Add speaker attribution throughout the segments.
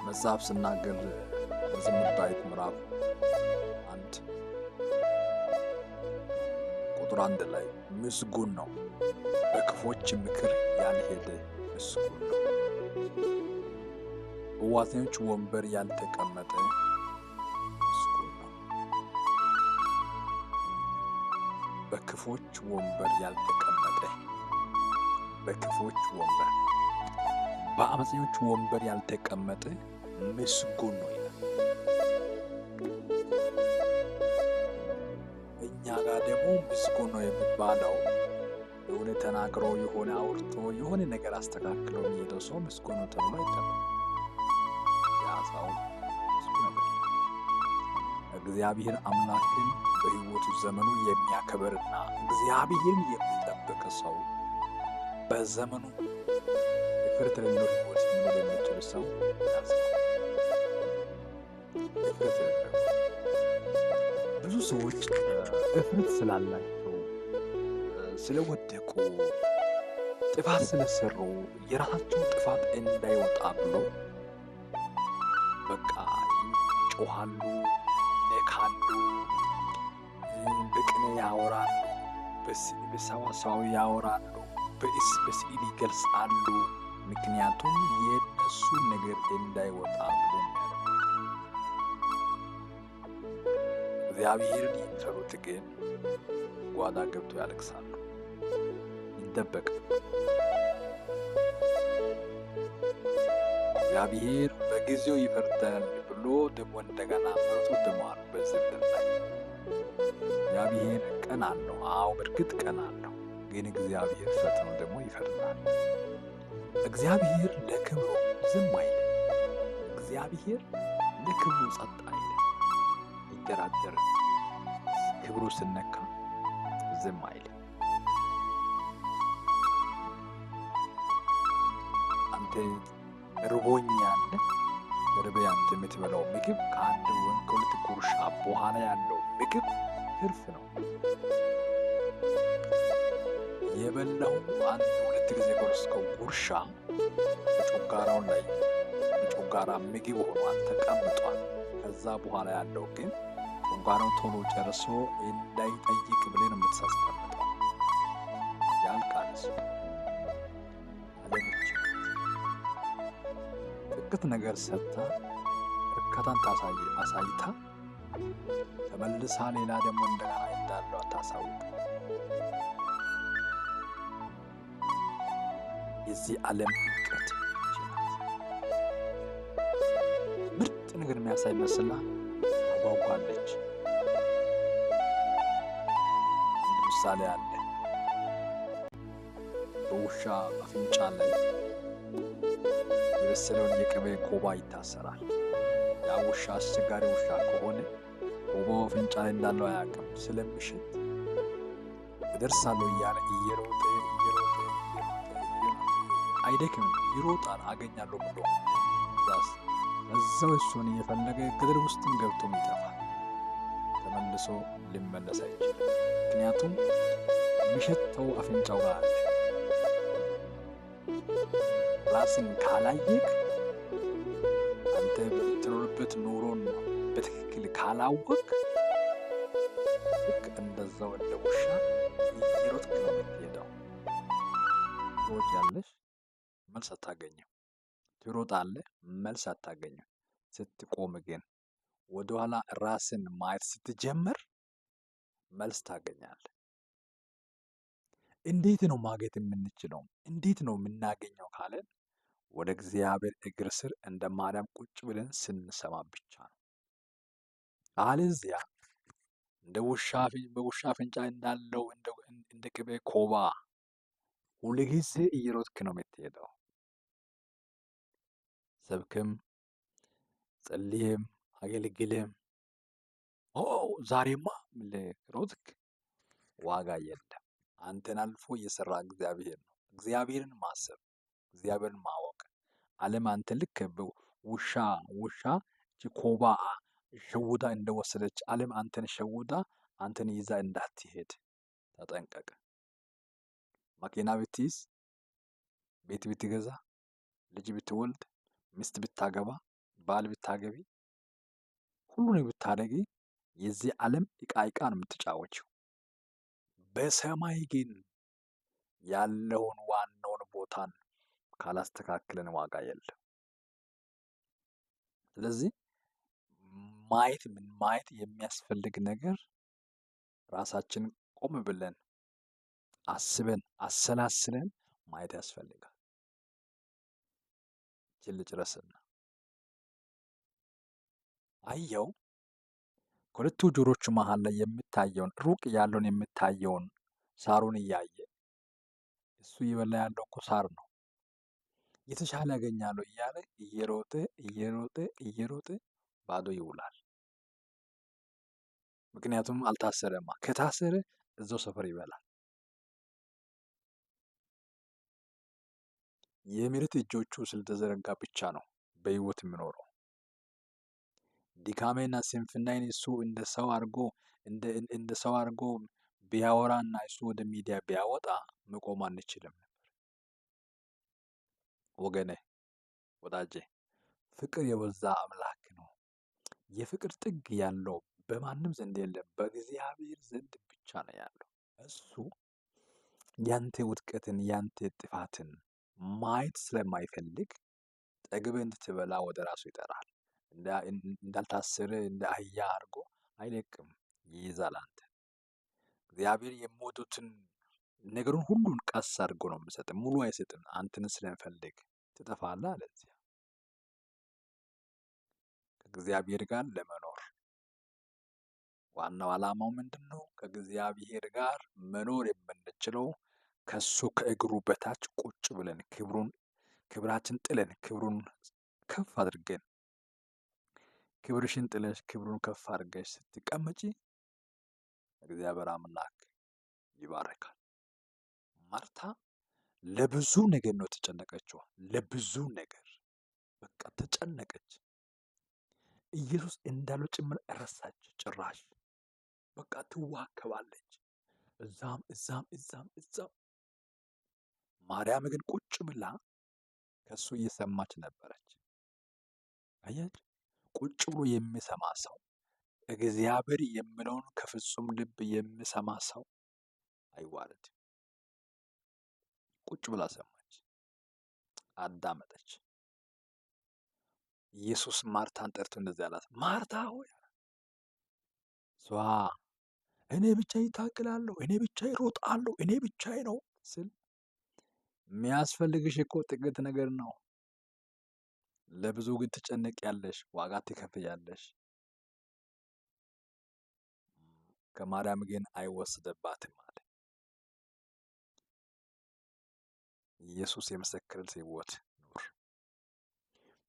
Speaker 1: መጽሐፍ ስናገር መዝሙር ዳዊት ምዕራፍ 1 ቁጥር 1 ላይ ምስጉን ነው በክፎች ምክር ያልሄደ፣ ምስጉን ነው በዋዘኞች ወንበር ያልተቀመጠ፣ ምስጉን ነው። በክፎች ወንበር ያልተቀመጠ፣ በክፎች ወንበር፣ በአመፀኞች ወንበር ያልተቀመጠ ምስጉን ነው ይላል። እኛ ጋር ደግሞ ምስጉን ነው የሚባለው የሆነ ተናግሮ፣ የሆነ አውርቶ፣ የሆነ ነገር አስተካክሎ የሚሄደው ሰው ምስጉን ነው ተብሎ አይጠራም። ያ ሰው ምስጉን አይደለም። እግዚአብሔር አምላክን በሕይወቱ ዘመኑ የሚያከብርና እግዚአብሔርን የሚጠብቅ ሰው፣ በዘመኑ እፍረት የሌለው ሕይወት መኖር የሚችል ሰው፣ ያ ሰው እፍረት የሌለው። ብዙ ሰዎች እፍረት ስላላቸው፣ ስለወደቁ፣ ጥፋት ስለሰሩ የራሳቸው ጥፋት እንዳይወጣ ብሎ በቃ ይጮሃሉ፣ ይነካሉ፣ በቅኔ ያወራሉ፣ በሰዋሰዋዊ ያወራሉ፣ በስዕል ይገልጻሉ። ምክንያቱም የእነሱ ነገር እንዳይወጣ ብሎ የሚያደርጉት። እግዚአብሔርን የሚፈሩት ግን ጓዳ ገብቶ ያለቅሳሉ፣ ይደበቃሉ። እግዚአብሔር በጊዜው ይፈርዳል ብሎ ደግሞ እንደገና መርጦ ደግሞ አሉ በዚህ ምድር ላይ። እግዚአብሔር ቀን አለው። አዎ፣ በእርግጥ ቀን አለው። ግን እግዚአብሔር ፈጥኖ ደግሞ ይፈርዳል። እግዚአብሔር ለክብሩ ዝም አይልም። እግዚአብሔር ለክብሩ ጸጥ አይልም፣ ይደራደርም። ክብሩ ስነካ ዝም አይልም። አንተ ርቦኝ ያለ ርቤ አንተ የምትበላው ምግብ ከአንድ ወይም ከሁለት ጉርሻ በኋላ ያለው ምግብ ትርፍ ነው። የበላው አንድ ሁለት ጊዜ ጎርስከው ጉርሻ በጨጓራው ላይ በጨጓራ ምግብ ሆኗል፣ ተቀምጧል። ከዛ በኋላ ያለው ግን ጨጓራው ቶሎ ጨርሶ እንዳይጠይቅ ብለህ ነው የምታስቀምጠው። ያልቃል። እሱ አለመች ጥቂት ነገር ሰጥታ እርካታን አሳይታ ተመልሳ ሌላ ደግሞ እንደገና እንዳለው አታሳውቅ። የዚህ ዓለም እውቀት ምርጥ ነገር የሚያሳይ መስላ ታጓጓለች። አንድ ምሳሌ አለ። በውሻ አፍንጫ ላይ የበሰለውን የቅቤ ኮባ ይታሰራል። ያ ውሻ አስቸጋሪ ውሻ ከሆነ ኮባው አፍንጫ ላይ እንዳለው አያውቅም። ስለሚሸት እደርሳለሁ እያለ እየሮጠ እየሮጠ እየሮጠ እየሮጠ አይደክምም፣ ይሮጣል አገኛለሁ ብሎ። እዛስ እዛው እሱን እየፈለገ ገደል ውስጥም ገብቶም ይጠፋል። ተመልሶ ሊመለስ አይችልም። ምክንያቱም የሚሸተው አፍንጫው ጋር አለ። ራስን ካላየክ፣ አንተ የምትኖርበት ኑሮን በትክክል ካላወቅ፣ ልክ እንደዛው እንደ ውሻ እየሮጥክ ነው የምትሄደው። ትሮጫለሽ፣ መልስ አታገኝም። ትሮጣለህ፣ መልስ አታገኝም። ስትቆም ግን፣ ወደኋላ ራስን ማየት ስትጀምር መልስ ታገኛለህ። እንዴት ነው ማግኘት የምንችለው? እንዴት ነው የምናገኘው ካለን ወደ እግዚአብሔር እግር ስር እንደ ማርያም ቁጭ ብለን ስንሰማ ብቻ ነው። አለዚያ እንደ ውሻ፣ በውሻ አፍንጫ እንዳለው እንደ ቅቤ ኮባ ሁልጊዜ እየሮጥክ ነው የምትሄደው። ሰብክም፣ ጸልይም፣ አገልግልም፣ ኦ ዛሬማ ሮጥክ፣ ዋጋ የለም። አንተን አልፎ እየሰራ እግዚአብሔር ነው። እግዚአብሔርን ማሰብ፣ እግዚአብሔርን ማወቅ። ዓለም አንተ ልክ ውሻ ኮባ ሸውዳ እንደወሰደች ዓለም አንተን ሸውዳ አንተን ይዛ እንዳትሄድ ተጠንቀቅ። መኪና ብትይዝ፣ ቤት ብትገዛ፣ ልጅ ብትወልድ፣ ሚስት ብታገባ፣ ባል ብታገቢ፣ ሁሉን ብታደርጊ የዚህ ዓለም ዕቃ ዕቃ ነው የምትጫወችው። በሰማይ ግን ያለውን ዋናውን ቦታን ካላስተካከለን ዋጋ የለም። ስለዚህ ማየት ምን ማየት የሚያስፈልግ ነገር ራሳችንን ቆም ብለን አስበን አሰላስለን ማየት ያስፈልጋል። ይህችን ልጨርስና አየው ከሁለቱ ጆሮቹ መሃል ላይ የምታየውን ሩቅ ያለውን የምታየውን ሳሩን እያየ፣ እሱ እየበላ ያለው እኮ ሳር ነው። የተሻለ ያገኛለሁ እያለ እየሮጠ እየሮጠ እየሮጠ ባዶ ይውላል። ምክንያቱም አልታሰረማ። ከታሰረ እዛው ሰፈር ይበላል። የምሕረት እጆቹ ስለተዘረጋ ብቻ ነው በሕይወት የሚኖረው። ድካሜና ስንፍናዬን እሱ እንደ ሰው አድርጎ ቢያወራና እሱ ወደ ሚዲያ ቢያወጣ መቆም አንችልም ነበር። ወገኔ፣ ወዳጄ፣ ፍቅር የበዛ አምላክ ነው። የፍቅር ጥግ ያለው በማንም ዘንድ የለም፣ በእግዚአብሔር ዘንድ ብቻ ነው ያለው። እሱ ያንተ ውድቀትን ያንተ ጥፋትን ማየት ስለማይፈልግ ጠግበህ እንድትበላ ወደ ራሱ ይጠራል። እንዳልታሰረ እንደ አህያ አድርጎ አይለቅም፣ ይይዛል። አንተ እግዚአብሔር የሚወዱትን ነገሩን ሁሉን ቀስ አድርጎ ነው የሚሰጥ፣ ሙሉ አይሰጥም። አንተን ስለሚፈልግ ትጠፋለህ። አለዚያ ከእግዚአብሔር ጋር ለመኖር ዋናው ዓላማው ምንድን ነው? ከእግዚአብሔር ጋር መኖር የምንችለው ከሱ ከእግሩ በታች ቁጭ ብለን ክብራችን ጥለን ክብሩን ከፍ አድርገን፣ ክብርሽን ጥለሽ ክብሩን ከፍ አድርገሽ ስትቀመጪ እግዚአብሔር አምላክ ይባርካል። ማርታ ለብዙ ነገር ነው የተጨነቀችው። ለብዙ ነገር በቃ ተጨነቀች። ኢየሱስ እንዳለው ጭምር ረሳች። ጭራሽ በቃ ትዋከባለች። እዛም እዛም እዛም እዛም። ማርያም ግን ቁጭ ብላ ከሱ እየሰማች ነበረች። አያች፣ ቁጭ ብሎ የሚሰማ ሰው፣ እግዚአብሔር የሚለውን ከፍጹም ልብ የሚሰማ ሰው አይዋረድም። ቁጭ ብላ ሰማች፣ አዳመጠች። ኢየሱስ ማርታን ጠርቶ እንደዚህ አላት፣ ማርታ ሆይ፣ እሷ እኔ ብቻ ይታገላለሁ፣ እኔ ብቻ ይሮጣለሁ፣ እኔ ብቻ ነው ስል፣ የሚያስፈልግሽ እኮ ጥቂት ነገር ነው። ለብዙ ግን ትጨነቂያለሽ፣ ዋጋ ትከፍያለሽ። ከማርያም ግን አይወሰድባትም አለ። ኢየሱስ የመሰከረልህ ሕይወት ኑር።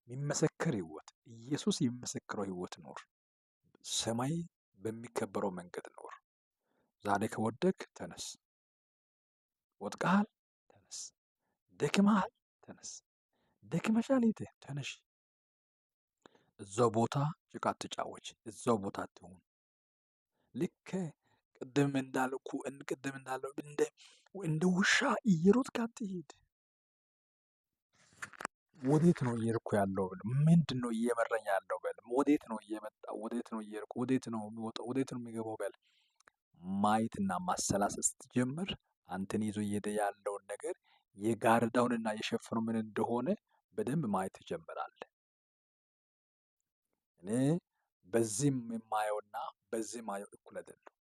Speaker 1: የሚመሰከር ሕይወት፣ ኢየሱስ የሚመሰክረው ሕይወት ኑር። ሰማይ በሚከበረው መንገድ ኑር። ዛሬ ከወደክ ተነስ። ወድቀሃል፣ ተነስ። ደክመሃል፣ ተነስ። ደክመሻል፣ እህቴ፣ ተነሽ። እዛው ቦታ ጭቃ አትጫወች። እዛው ቦታ አትሁን። ልክ ቅድም እንዳልኩ፣ ቅድም እንዳለው እንደ ውሻ እየሮጥክ አትሂድ። ወዴት ነው እየሄድኩ ያለው በል። ምንድን ነው እየመራኝ ያለው በል። ወዴት ነው እየመጣ፣ ወዴት ነው እየሄድኩ፣ ወዴት ነው የሚወጣው፣ ወዴት ነው የሚገባው በል። ማየትና ማሰላሰል ስትጀምር አንተን ይዞ እየሄደ ያለውን ነገር የጋረዳውንና የሸፈነው ምን እንደሆነ በደንብ ማየት ትጀምራለህ። እኔ በዚህም የማየውና በዚህ ማየው እኩል አይደለም።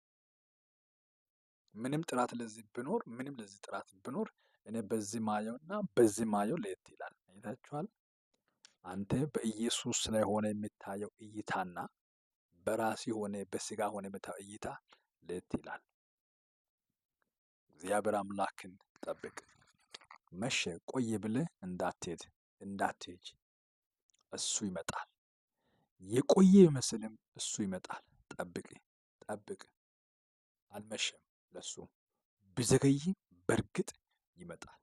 Speaker 1: ምንም ጥራት ለዚህ ብኖር፣ ምንም ለዚህ ጥራት ብኖር፣ እኔ በዚህ ማየውና በዚህ ማየው ለየት ይላል። አይታችኋል። አንተ በኢየሱስ ላይ ሆነ የሚታየው እይታና በራሲ ሆነ በስጋ ሆነ የምታየው እይታ ለየት ይላል። እግዚአብሔር አምላክን ጠብቅ። መሸ ቆየ ብለህ እንዳትሄድ፣ እንዳትሄጅ። እሱ ይመጣል። የቆየ ይመስልም እሱ ይመጣል። ጠብቅ፣ ጠብቅ። አልመሸም ለሱ፣ ቢዘገይ በእርግጥ ይመጣል።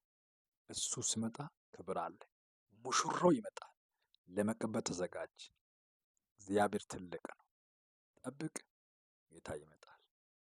Speaker 1: እሱ ሲመጣ ክብር አለ። ሙሽራው ይመጣል። ለመቀበል ተዘጋጅ። እግዚአብሔር ትልቅ ነው። ጠብቅ፣ ጌታ ይመጣል።